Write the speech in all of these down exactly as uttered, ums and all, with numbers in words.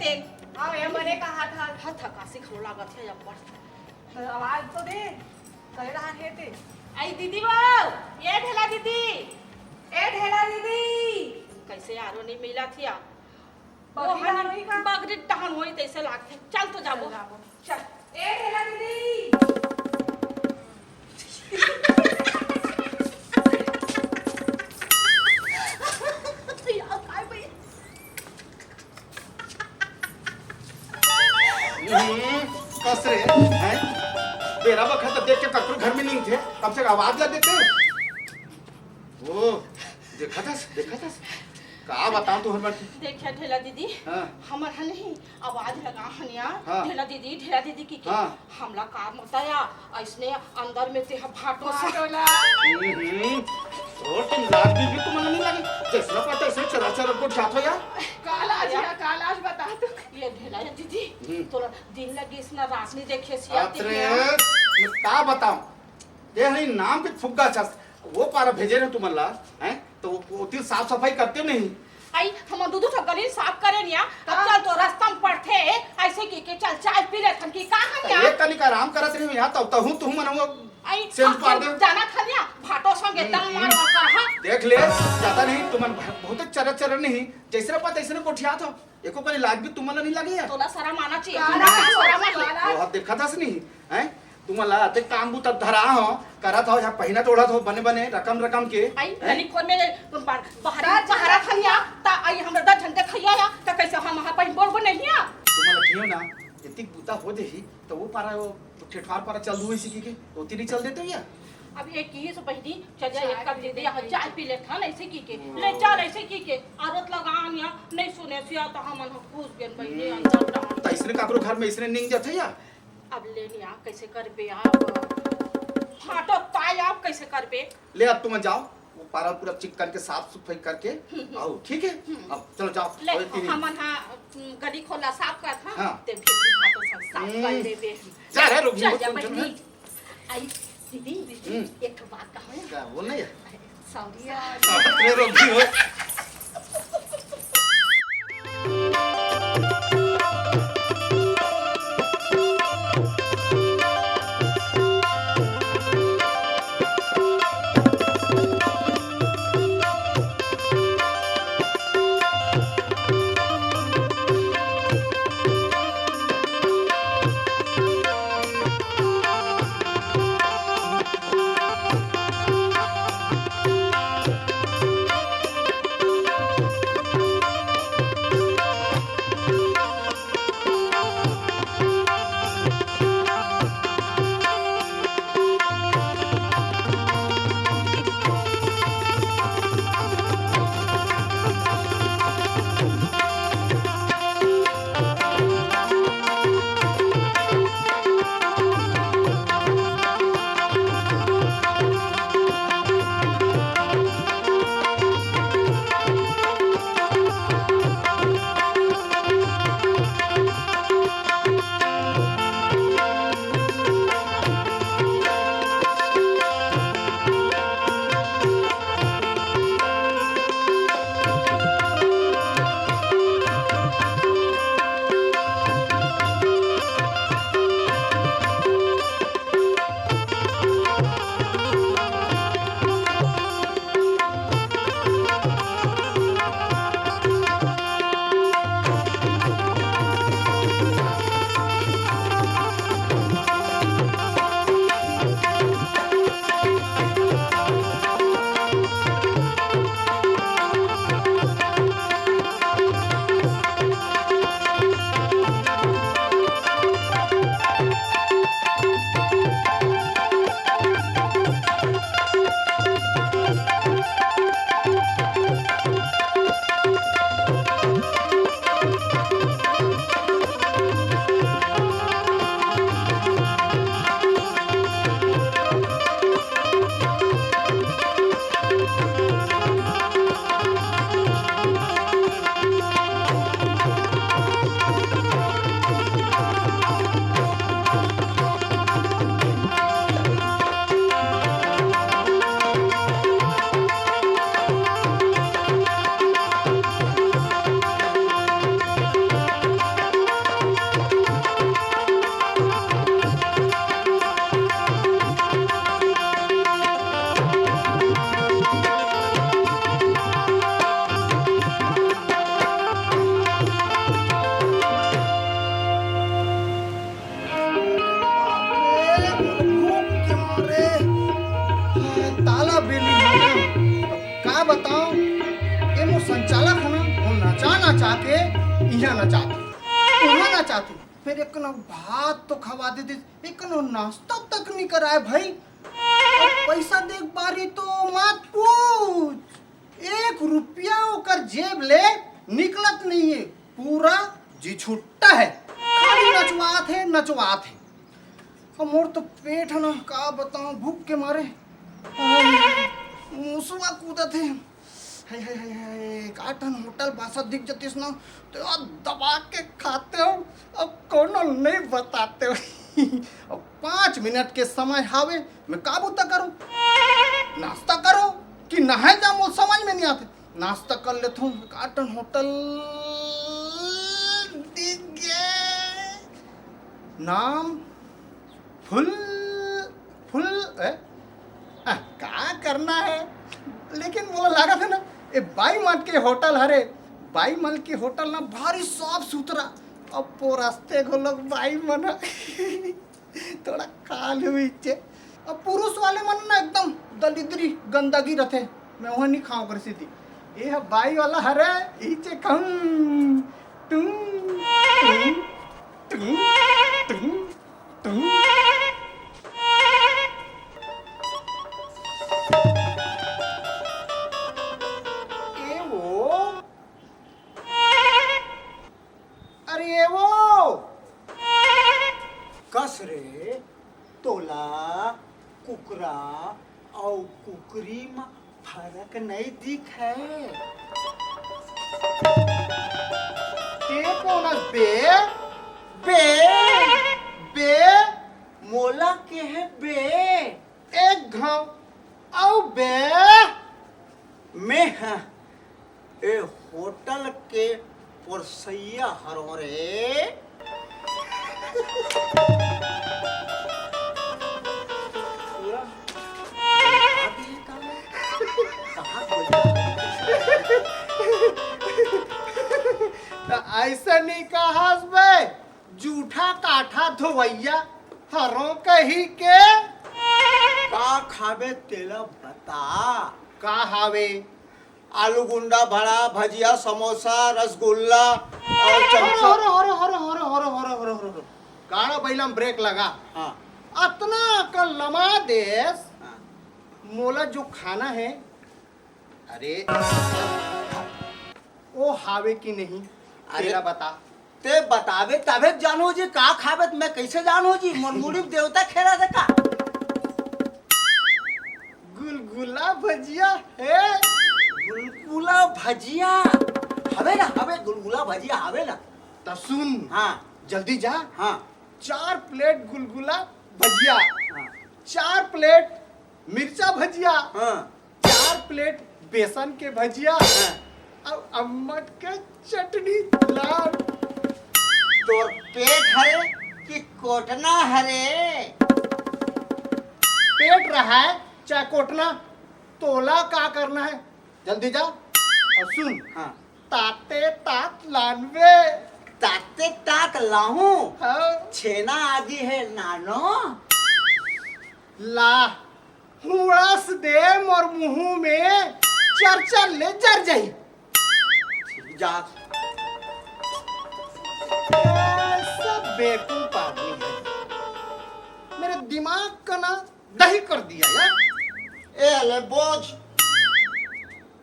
तेन। हाँ, ये मने का हाथ, हाथ। हाथ थकासी घलो लागत हे अब्बड़। तो आवाज तो दे, करे रहा हे ते। आई दीदी वो, ये ढेला दीदी। ए ढेला दीदी। कैसे यारो नहीं मिला थिया? बगरी वो डहन होई का? बगरी डहन होई तैसे लागथे। चल तो जाबो। चल जाबो। चल। ए ढेला दीदी। यार, काय भाई? हम्म, कस रे, हैं? बेरा बखत देख के ककरो घर में नहीं थे, कम से कम आवाज ला देते। ओ, देखा थस, देखा थस। का बताऊं तोहर बर? देखिया ढेला दीदी, हाँ। हमर ह नहीं, आवाज लगा हन यार, हाँ। ढेला दीदी, ढेला दीदी की, की। हाँ। हमला का मता या, अइसने अंदर में ते ह भाटो सा। भाटो ला। हम्म, हम्म। और तुम लाज भी, भी तुमन नहीं लगी? जैसना पता ऐसे चरा चरा को ठात हो यार। का लाज या, का लाज बता तू। ये ढेला या दीदी, हम्म। तोला दिन लगी इसना रात नहीं देखे सिया अरे, दिखिया। मैं का बताऊं? ये हई नाम के फुग्गा छस। वो पारा भेजे रहे तुमन ला, हैं? तो वो, वो तीर साफ सफाई करते नहीं। आई, हम दू दू ठो गली साफ करे निया, अब हाँ। चल तो रास्ता में पड़थे, ऐसे की के चल चाय पी लेथन की का हम तो यार? एक कनिक आराम करत रही यहाँ, तब तहूँ तुहूँ मन वो आई, सेंस हम पार दे। जाना था निया, भाटो संगे हम्म, दम मार हम्म। और कर, हाँ। देख ले, ज्यादा नहीं, तुमन बहुत चरर चरर नहीं, जैसे रपा तैसे गोठिया था। एको कनी लाज भी तुमन ला नहीं लगे यार। तोला शरम आना चाहिए, काला तोला शरम आना चाहिए। काला। वो हद देखा था नहीं, हैं? तुमन ला अते काम बूता धरा हो, करत हो, यहाँ पहिना तोड़त हो, बने बने, रकम रकम के, आई, हैं? गली खोर में ले, तुम बाहर, बाहर, ता बाहर झंडा खनिया, ता आई हमरा दा झंडे खैया या, ता कैसे हम वहाँ पर बोल नहीं आ? तुमन ला क्यों ना, इतनी बूता हो देही, तो वो पारा, वो ठेठवार पारा चल दू इसी की के, तो तेरी चल देते हो या? अब एक ही से बहिनी, चल जा, एक कप दे दे, यहाँ चाय पी ले, खान ऐसे की के, ले चल ऐसे की के, आदत लगा हम यहाँ, नहीं सुने सिया, तो हम मन घुस गए बहिनी, हम्म। अंदर डाल। तो इसने काकरो घर में इसने निंग जाते या? अब ले लिया, कैसे करबे आप? फाटो ताई आप कैसे करबे? ले अब तुम जाओ, वो पारा पूरा चिकन के साफ सफाई करके हम्म, हम्म। आओ, ठीक है? हम्म। अब चलो जाओ, ले, और तीन हमन हाँ, हम्म, गली खोला साफ कर, हाँ? हाँ। ते भी फाटो सब साफ कर हम्म। लेबे। जा रे, रुक, चल रुक, जा, रुक, रुक। बहिनी। आई, दीदी, हम्म। एक ठो बात कहो ना। क्या, बोल ना यार। सॉरी यार। अरे, रुक, रुक। यहाँ नचाथे, वहाँ नचाथे, फेर एक कन भात तो खवा देथे, एक कन नाश्ता तक नहीं कराए भाई। अब पैसा देख बारी तो मत पूछ, एक रुपया ओकर जेब ले निकलत नहीं है, पूरा जी छुट्टा है, खाली नचवात है, नचवात है। अब मोर तो पेट है ना, का बताऊं, भूख के मारे, आय, मुसवा कूदत है। हाय, हाय, हाय, हाय, का ठन होटल बासा दिख जतिस ना, तो यार दबा के खाते हो, अब कोनो नहीं बताते हो। अब पाँच मिनट के समय हावे, मैं का बूता करूं? नाश्ता करो कि नहाए जाऊं, समझ में नहीं आते। नाश्ता कर लेता हूँ, का ठन होटल दिख गया। नाम फुल, फुल, ए? आ, का करना है? लेकिन मोला लागत है ना, ए बाई मन के होटल हरे, बाई मन के होटल ना भारी साफ सुथरा, अब पोरस्ते घलोक बाई मन ह। थोड़ा खाल हुई चे। अब पुरुष वाले मन ना एकदम दलिद्री गंदगी रथे, मैं वहाँ नहीं खाऊं कर सीधी। ये ह बाई वाला हरे, इचे कहूं टुंग, टुंग, टुंग, टुंग, टुंग। ए वो, अरे ए वो, कस रे, तोला कुकरा अउ कुकरी म फरक नइ दिखय। के कोन अस बे? बे, बे, मोला केहे बे? एक घांव अउ बे। मैं ह ए होटल के पोरसइया हरों रे। पूरा बर्बाद ही काम है। कहाँ गया? त अइसे नहीं कहस बे, जूठा काठा धोवइया हरों कही के। का खाबे तेला बता। का हावे? आलू गुंडा, बड़ा, भजिया, समोसा, रसगुल्ला अउ चमचा। हरो, हरो, हरो। गाड़ा बइला म ब्रेक लगा। हाँ। अतना अकल लमा देस। हाँ। मोला जो खाना है, अरे, वो हावे कि नहीं? अरे, तेला बता। ते बताबे तभे त जानहूं जी, का खाबे त मैं कइसे जानहूं जी? मोर मुड़ी म देवता खेलथे का? गुलगुला भजिया हे। गुलगुला भजिया? हवे ना, हवे, गुलगुला भजिया हवे ना। त सुन, हाँ। जल्दी जा। हाँ। चार प्लेट गुलगुला भजिया, हाँ। चार प्लेट मिर्चा भजिया, हाँ। चार प्लेट बेसन के भजिया, हाँ। अउ अम्मट के चटनी लान। तोर पेट हरे कि कोटना हरे? पेट रहाय चाहे कोटना, तोला का करना है? जल्दी जा अउ सुन। हाँ। ताते तात लानबे। ताते तात लाहूं? हाँ। छेना आगी है नानो। ला, हुड़स दे मोर मुंहू में, चरचर ले जर जाही। जा। ऐसा बेवकूफ आदमी है, मेरे दिमाग का ना दही कर दिया यार। ए ले बोझ।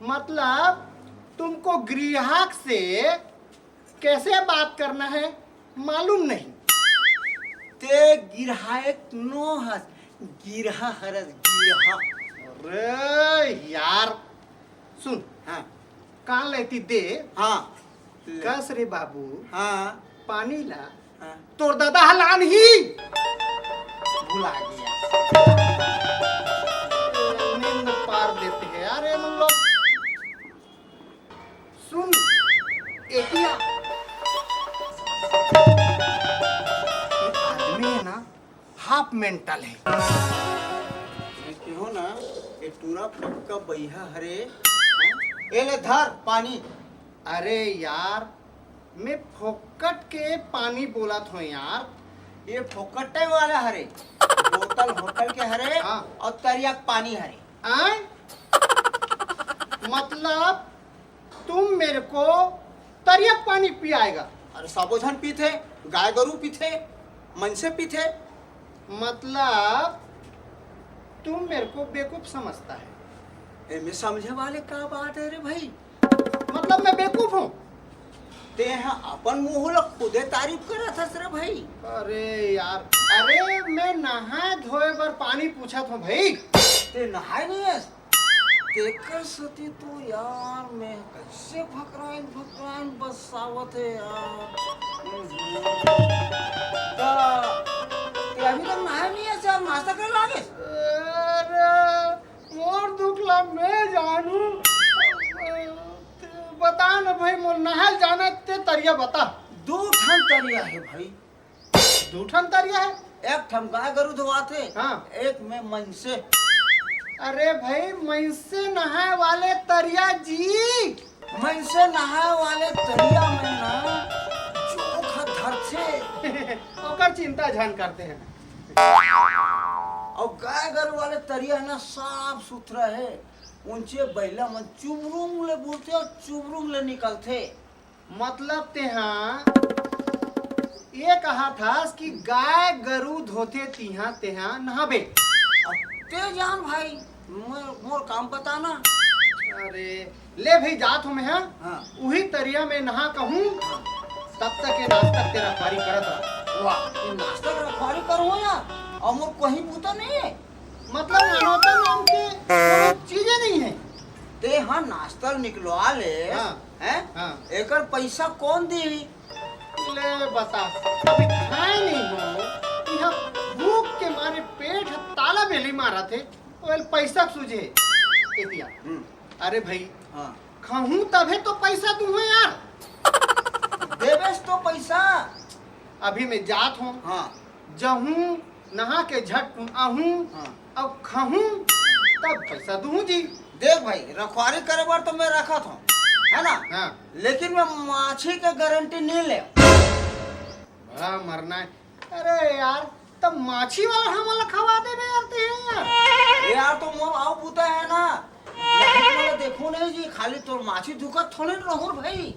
मतलब, तुमको ग्राहक से कैसे बात करना है, मालूम नहीं। ते गिरहायक नो हस, गिरहा हरस, गिरहा। अरे यार, सुन। हाँ। कान लेती दे। हाँ। कस रे बाबू। हाँ। पानी ला। हाँ। तोर दादा ह लानही। भुला गया। नींद पार देते हैं यार ये मन लोग। सुन, एतिया। ये आदमी है ना, हाफ मेंटल है। मैं कहो ना, ये टूरा पक्का बइहा हरे। ए ले धर पानी। अरे यार, मैं फोकट के पानी बोलत हों यार। ये फोकटे वाला हरे, बोतल होटल के हरे। हाँ। अउ तरिया के पानी हरे। आय? मतलब तुम मेरे को तरिया के पानी पियाएगा। अरे सबो झन पीथे, गाय गरू पीथे, मनसे पीथे। मतलब तुम मेरे को बेवकूफ समझता है? एमे समझे वाले का बात है रे भाई? मतलब मैं बेवकूफ हूँ? तें ह अपन मुंह ल खुदे तारीफ करत हस रे भाई। अरे यार, अरे मैं नहाए धोए बर पानी पूछत हूँ भाई। तें नहाए नहीं हस? तेकर सेती तो यार मैं कइसे भकराइन भकराइन बसावत हे यार। त तें अभी तक नहाए नहीं हस यार, नाश्ता करे लागे? अरे मोर दुख ला मैं जानू। बता न भाई, मोर नहाए जाना ते तरिया बता। दू ठन तरिया हे भाई। दू ठन तरिया हे? एक ठन गाय गरू धोवाथे, हाँ। एक में मनसे। अरे भाई, मनसे नहाए वाले तरिया जी। मनसे नहाए वाले तरिया में ना जोंक ह धरथे। ओकर चिंता झन करते हैं। अउ गाय गरू वाले तरिया ना साफ सुथरा हे। उंचे बइला मन चुबरुम ले बूरथे अउ चुबरुम ले निकलथे। मतलब तेहा ये कहा थस कि गाय गरू धोथे तिहा तेहा नहाबे? अब ते जान भाई, मोर, मोर काम बताना। अरे ले भाई, जात हूँ मैं, हाँ? हाँ। उही तरिया में नहा कहूँ, हाँ। तब तक ये नाश्ता के रखवारी करत रहा। वाह, ये नाश्ता के रखवारी करूँ यार, अउ मोर कोई बूता नहीं है। मतलब अनोता नाम के कोनो चीजे नहीं है। ते हाँ नाश्ता निकलवा ले, हाँ। हैं? हाँ। एकर पैसा कौन दी? ले बता, अभी खाए नहीं हो, यहाँ भूख के मारे पेट ह ताला बेली मारत हे, ओल पैसा सूझे एतिया। हम्म। अरे भाई, हाँ। खाहूं तभे तो पैसा दूं हो यार। देवेश तो पैसा। अभी मैं जात हूँ, हाँ। जहूं नहा के झट कुन आहूं, हाँ। अब खाहूं तब पैसा दूं जी। देख भाई, रखवारी करे बर तो मैं रखत हूँ, है ना? हाँ। लेकिन मैं माछी के गारंटी नहीं ले। बड़ा मरना है। अरे यार, तब माछी वाला हमला खवा देबे यार, ते यार। अरे यार, तो मोर आउ बूता है ना, मैं मोला देखो नहीं जी, खाली तोर माछी धुकत थोड़े न रहूं भाई।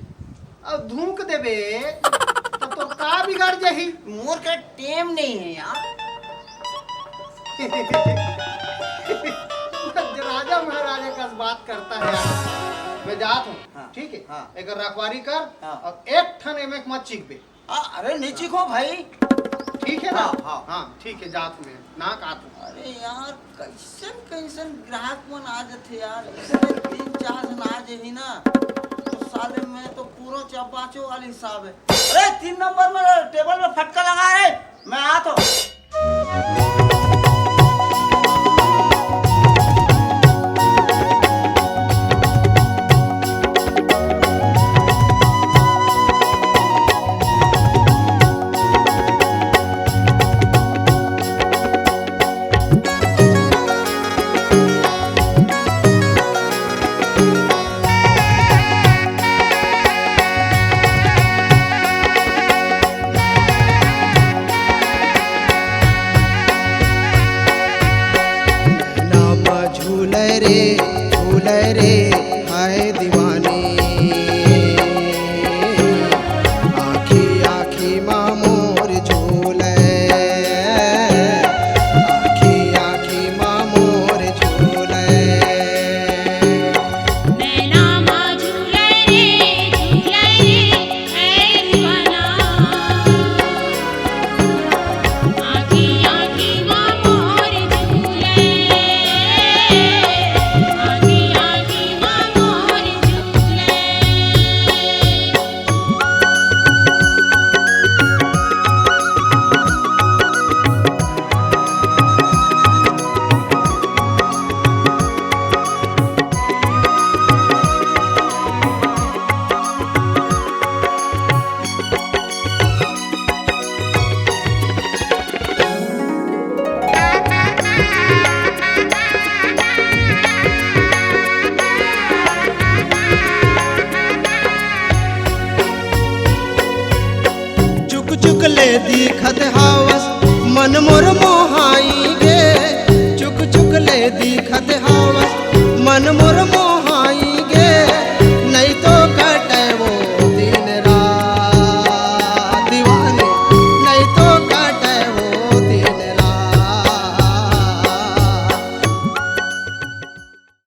अब धूक देबे, तो तोर का बिगड़ जाही? मोर के टेम नहीं है यार। राजा महाराजा कस बात करता है यार। मैं जात हूँ, हाँ, ठीक है? हाँ। एक रखवारी कर हाँ। और एक ठन एमे मत चीखबे। आ, अरे नहीं चीखो भाई। ठीक है ना? हाँ, हाँ। हाँ, ठीक है, जात में ना का तू। अरे यार, कैसन कैसन ग्राहक मन आ जथे यार, इसने तीन चार जन आ जही ना, तो साले मैं तो पूरा चपाचो वाली हिसाब है। अरे तीन नंबर में टेबल में फटका लगा रे, मैं आ तो। नैना मा झूले रे, झूले रे, हाय दीवानी। आँखी, आँखी मा मोर झूले, आँखी, आँखी मा मोर झूले। नैना मा झूले रे, झूले रे, ए दीवाना। आँखी, आँखी मा मोर झूले, आँखी, आँखी मा मोर झूले। चुक चुक ले दिखत हावस, मन मोर मोहाई गे। चुक चुक ले दिखत हावस, मन मोर मोहाई